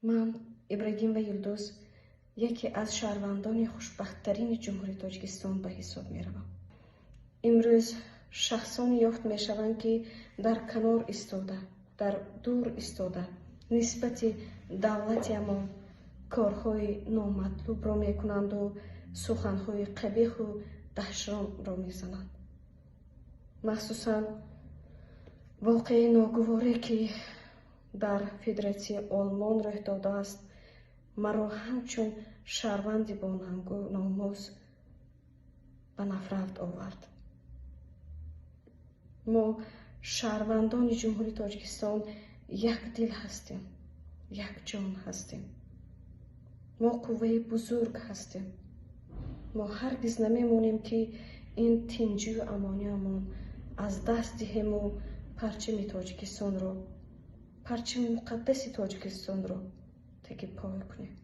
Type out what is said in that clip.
Ман, Ибрагимова Юлдуз, яке аз шаҳрвандони хушбахттарини Ҷумҳурии Тоҷикистон ба ҳисоб меравам. Имрӯз шахсоне ёфт мешаванд, ки дар канор истода, дар дур истода, нисбати давлатиамон корҳои номатлубро мекунанду суханҳои қабеҳу даҳшонро мезананд. Махсусан воқеаи ногуворе, ки дар Федератсияи Олмон рӯй додааст, маро ҳамчун шаҳрванди бонангу номус ба нафрат овард. Мо, шаҳрвандони Ҷумҳурии Тоҷикистон, як дил ҳастем, як ҷон ҳастем. Мо қувваи бузург ҳастем. Мо ҳаргиз намемонем, ки ин тинҷию амониамон аз даст диҳему парчами Тоҷикистонро, парчами муқаддаси Тоҷикистонро таги пой кунем.